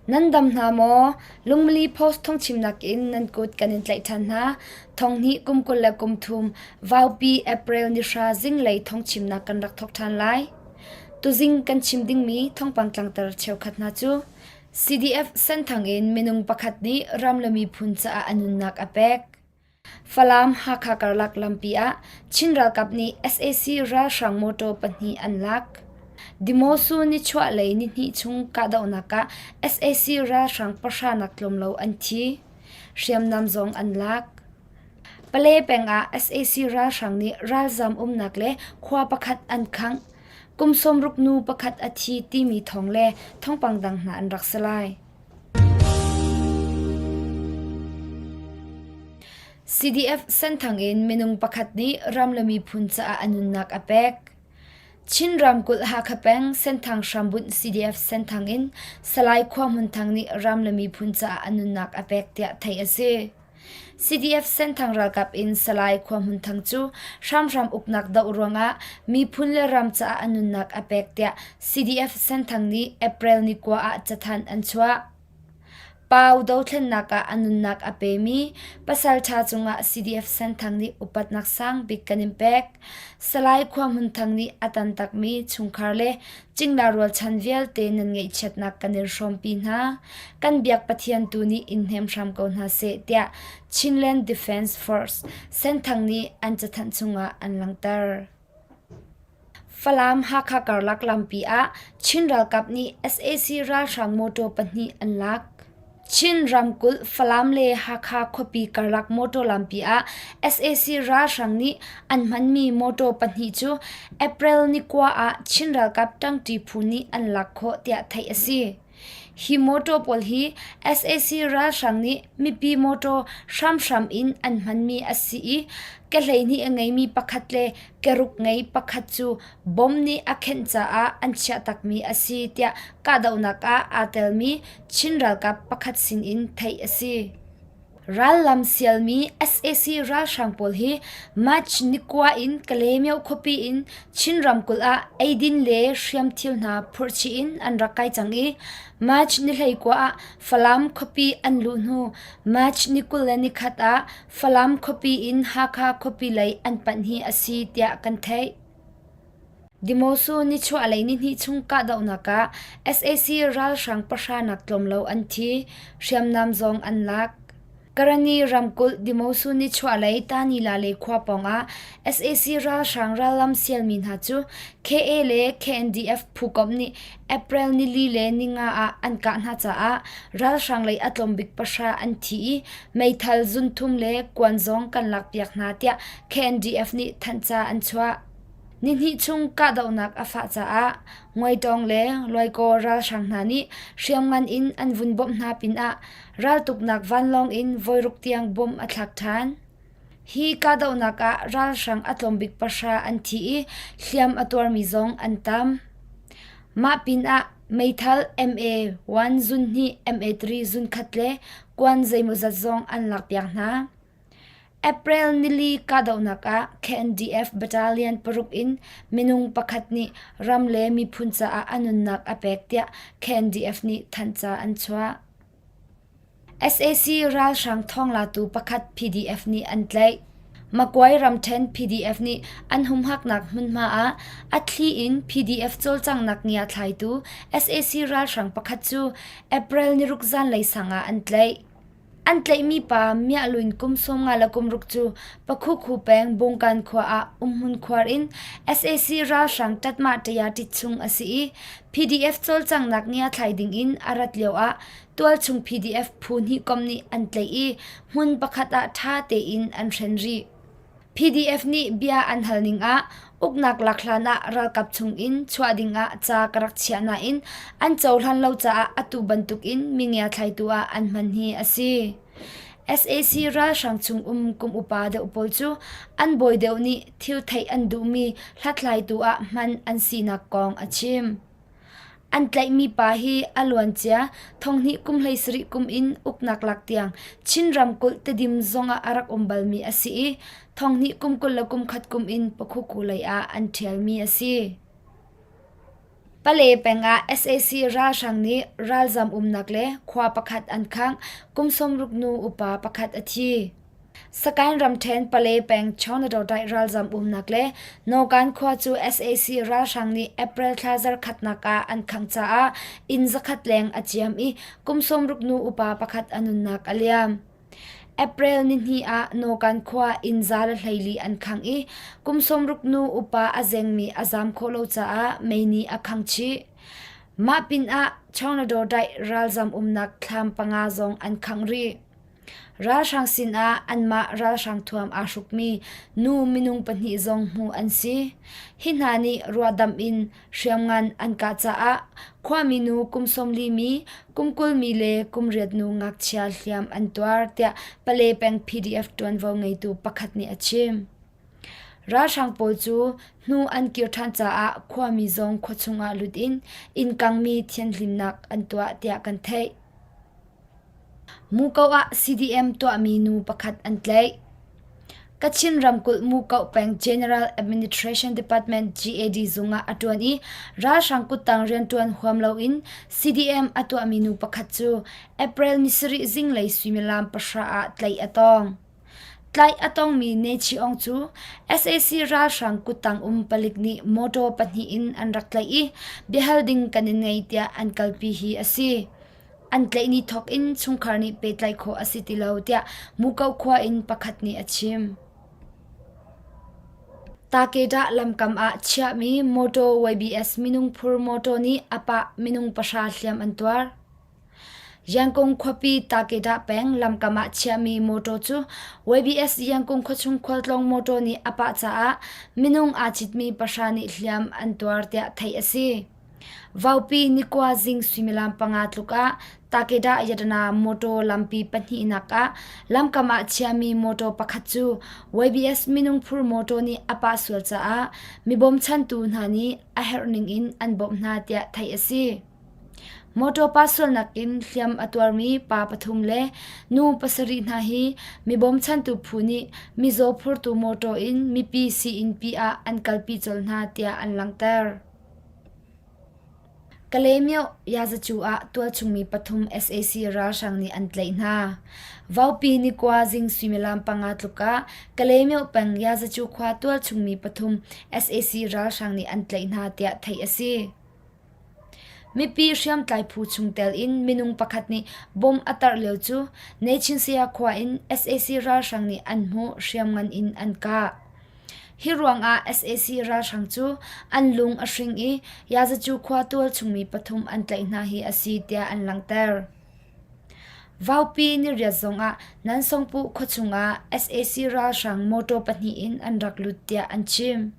Nan dam hna maw? Lungmili Post thawngchimnak in nan kut kan in tlaih ṭhan hna. Thonghnih kum 23 Vaupi April ni hra zinglei thawngchimnak kan rak thawk ṭhan lai. Tuzing kan chim dingmi thawngpang tlangter cheukhat hna cu CDF Senthang in minung pakhat nih ram le miphun caah a nunnak a pek. Falam Hakha karlak lampi ah Chin ralkap nih sac ralhrang mawtaw pahnih an lak. Dimosu nichuahlei nihnih chung kahdohnak ah sac ralhrang pahra nak tlawm lo an thi. Hriamnam zong an lak. Pale peng ah sac ralhrang nih ralzam umnak le khua pakhat an khangh. Kum 60 nu pakhat a thi timi thawng le thawngpang dang hna an rak si lai. CDF Senthang in minung pakhat nih ram le miphun caah a nunnak a pek. Chin ramkulh Hakha peng Senthang hrambunh CDF Senthang in Salai Khua Hmun Thang nih ram le miphun caah a nunnak a pek tiah theih a si. CDF Senthang ralkap in Salai Khua Hmun Thang cu hramhram uknak doh ruangah miphun le ram caah a nunnak a pek tiah CDF Senthang nih April ni kua ah cathanh an chuah. Pau dothlennak ah a nunnak a pemi pasalṭha cungah CDF Senthang nih upatnak sang bik kan in pek. Salai Khua Hmun Thang nih a tantakmi chungkhar le cingla rualchan vialte nan ngaihchiatnak kan in hrawmpi hna. Kan biak Pathian tu nih in hnem hram ko hna seh tiah Chinland Defense Force Senthang nih an cathanh chungah an langhter. Falam Hakha karlak lampi ah Chin ralkap nih sac ralhrang mawtaw pahnih an lak. Chin ramkulh Falam le Hakha khuapi karlak mawtaw lampi ah sac ralhrang nih an hmanmi mawtaw pahnih cu April ni kua ah Chin ralkap ṭangṭi phu nih an lak khawh tiah theih a si. Hi mawtaw pawl hi sac ralhrang nih mipi mawtaw hramhram in an hmanmi a si i kehlei hnih a ngeimi pakhat le keruk ngei pakhat cu bom nih a khenh caah an chiahtakmi a si tiah kahdohnak ah aa telmi Chin ralkap pakhat sinin theih a si. Rallam sialmi sac ralhrang pawl hi March ni kua in Kalaymyo khuapi in Chin ramkulh ah eidin le hriamthil hna phurhchih in an rak kai cang i March ni 19 ah Falam khuapi an luh hnu March ni 21 ah Falam khuapi in Hakha khuapi lei an panh hi a si tiah kan theih. Dimosu nichuahlei nihnih chung kahdohnak ah sac ralhrang pahra nak tlawm lo an thi, hriamnam zong an lak. Karani ramkulh Dimosu nichuahlei Tanilale khua pawngah sac ralhrang rallam sialmi hna cu KA le KNDF phukomh nih April nili le ninga ah an kah hna caah ralhrang lei a tlawm bik pahra an thi i meithal zunthum le kuan zong kan lakpiak hna tiah KNDF nih thanhca an chuah. Nihnih chung kahdohnak a fah caah Nguaitawng le Luaikaw ralhrang hna nih hriamngan in an vun bawmh hna pinah raltuknak vanlawng in voiruk tiang bomb a thlak ṭhan. Hi kahdohnak ah ralhrang a tlawmbik pahra an thi i hliam a tuarmi zong an tam. Mah pinah meithal MA-1 zunhnih, MA-3 zunkhat le kuan zeimawzat zong an lakpiak hna. April nili kahdohnak ah KNDF Battalion paruk in minung pakhat nih ram le miphun caah a nunnak a pek tiah KNDF nih thanhca an chuah. Sac ralhrang thawnglatu pakhat PDF nih an tlaih. Makuai ramṭhen PDF nih an humhaknak hmunhma ah a thli in PDF cawlcanghnak ngia thlaitu sac ralhrang pakhat cu April niruk zanlei sang ah an tlaih. An tlaihmi pa Miahlun kum 50 le kum ruk cu Pakhukhu peng Bungkan khua ah umhmun khuar in sac ralhrang ṭatmah ṭaya-ṭit chung a si i PDF cawlcanghnak ngiathlai ding in a rat lioah tualchung PDF phu hnih kom nih an tlaih i hmun pakhat ah ṭha tein an hren rih. PDF nih bia an hal ning ah uknak lak hlan ah ralkap chung in chuah ding ah ca ka rak chiah nain an cohlan lo caah atu bantuk in mingia thlaitu ah an hman hi a si. Sac ralhrang chung um kum upa deuh pawl cu an bawi deuh nih thil theih an duhmi hlathlaitu ah hman an sinak kong a chim. An tlaihmi pa hi a luancia thonghnih kum 17 kum in uknak lak tiang Chin ramkulh Tedim zongah a rak um balmi a si i thonghnih kum 21 kum in Pakhuku lei ah an ṭhialmi a si. Pale peng ah sac ralhrang nih ralzam umnak le khua pakhat an khangh, kum 60 nu upa pakhat a thi. Sakaing ramṭhen Pale peng Chawnadawtaih ralzam umnak le Nawkan khua cu sac ralhrang nih April thla zarkhatnak ah an khangh caah inn zakhat leng a ciam i kum 60 nu upa pakhat a nunnak a liam. April nihnih ah Nawkan khua inn 114 an khangh i kum 60 nu upa a zengmi a zaam khawh lo caah mei nih a khangh chih. Mah pinah Chawnadawtaih ralzam umnak thlam panga zong an khangh rih. Ralhrang sinah anmah ralhrang thuam aa hrukmi nu minung pahnih zong hmuh an si. Hi hna nih ruahdamh in hriamngan an kah caah khuami nu kum 40 mi, kum 20 mi le kum riat nu ngakchia hliam an tuar tiah Pale peng PDF ṭuanvo ngeitu pakhat nih a chim. Ralhrang pawl cu hnu an kir ṭhan caah khuami zong khuachung ah lut in inn kangmi thianhhlimnak an tuah tiah kan theih. Muko ah CDM tuahmi nu pakhat an tlaih. Kachin ramkulh Muko peng General Administration Department GAD zung ah a ṭuan i ralhrang kuttang rianṭuan huam loin CDM a tuahmi nu pakhat cu April ni sarih zinglei suimilam pahra ah tlaih a tong. Tlaih a tongmi Ne Chi Aung cu sac ralhrang kuttang um palik nih motor pahnih in an rak tlaih i biahal ding kan in ngei tiah an kalpi hi a si. An tlaih ni thawk in chungkhar nih pehtlaih khawh a si ti lo tiah Muko khua in pakhat nih a chim. Takedah lamkam ah chiahmi motor YBS minung phur motor nih a pah minung pahra hliam an tuar. Yangon khuapi Takedah peng lamkam ah chiahmi motor cu YBS Yangon khuachung khualtlawng motor nih a pah caah minung aa citmi pahra nih hliam an tuar tiah theih a si. Vaupi nikua zing suimilam panga tluk ah Takeda Yadana motor lampi pahnihnak ah lamkam ah chiami motor pakhat cu YBS minung phur motor nih a pah sual caah mi bawmchantu hna nih a herh ning in an bawmh hna tiah theih a si. Motor pah sualnak in hliam a tuarmi pa pathum le nu pasarih hna hi mi bawmchantu phu nih mizaw phurtu motor in mipi sii-innpi ah an kalpi colh hna tiah an langhter. Kalaymyo Yazacu ah tualchungmi pathum sac ralhrang nih an tlaih hna. Vaupi nikua zing suimilam panga tluk ah Kalaymyo peng Yazacu khua tualchungmi pathum sac ralhrang nih an tlaih hna tiah theih a si. Mipi hriamtlai phu chungtel in minung pakhat nih bomb a tarh lio cu Nechinsia khua in sac ralhrang nih an hmuh hriamngan in an kah. Hi ruangah sac ralhrang cu an lung a hring i Yazacu khua tualchungmi pathum an tlaih hna hi a si tiah an langhter. Vaupi niriat zongah Nansongpuh khuachung ah sac ralhrang motor pahnih in an rak lut tiah an chim.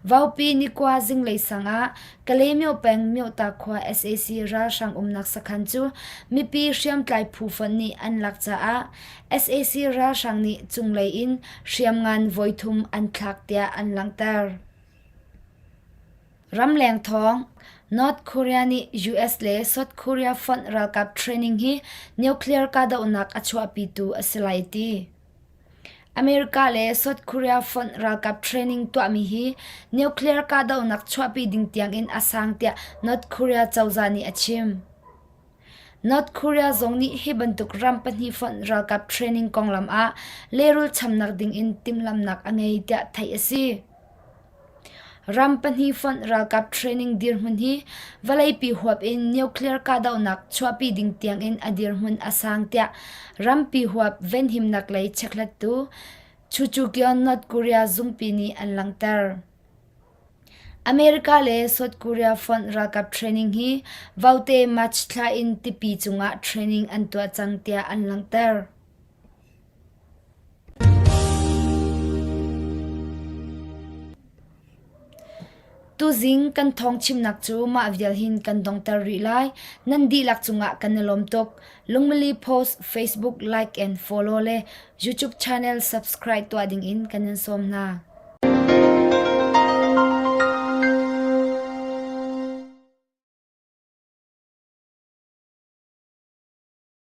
Vaupi nikua zinglei sang ah Kalaymyo peng Myohta khua sac ralhrang umnak sakhan cu mipi hriamtlai phu fonh nih an lak caah sac ralhrang nih cunglei in hriamngan voithum an thlak tiah an langhter. Ramleng thawng North Korea nih US le South Korea fonh ralkap training hi nuclear kahdohnak a chuahpitu a si lai ti. America le South Korea fonh ralkap training tuahmi hi nuclear kahdohnak chuahpi ding tiangin a sang tiah North Korea cozah nih a chim. North Korea zong nih hi bantuk ram pahnih fonh ralkap training konglam ah lehrul chamnak dingin timhlamhnak a ngei tiah theih a si. Ram pahnih fonh ralkap training dirhmun hi vawleipi huap in nuclear kahdohnak chuahpi ding tiangin a dirhmun a sang tiah rampi huap venhimnak lei chekhlattu Chuchukyon North Korea zungpi nih an langhter. America le South Korea fonh ralkap training hi vote March thla in tipi cungah training an tuah cang tiah an langhter. Tuzing kan thawng chimnak cu mah vial hin kan dongter rih lai. Nan dihlak cungah kan i lawm tuk. Lungmili post Facebook like and follow le YouTube channel subscribe tuah dingin kan in sawm hna.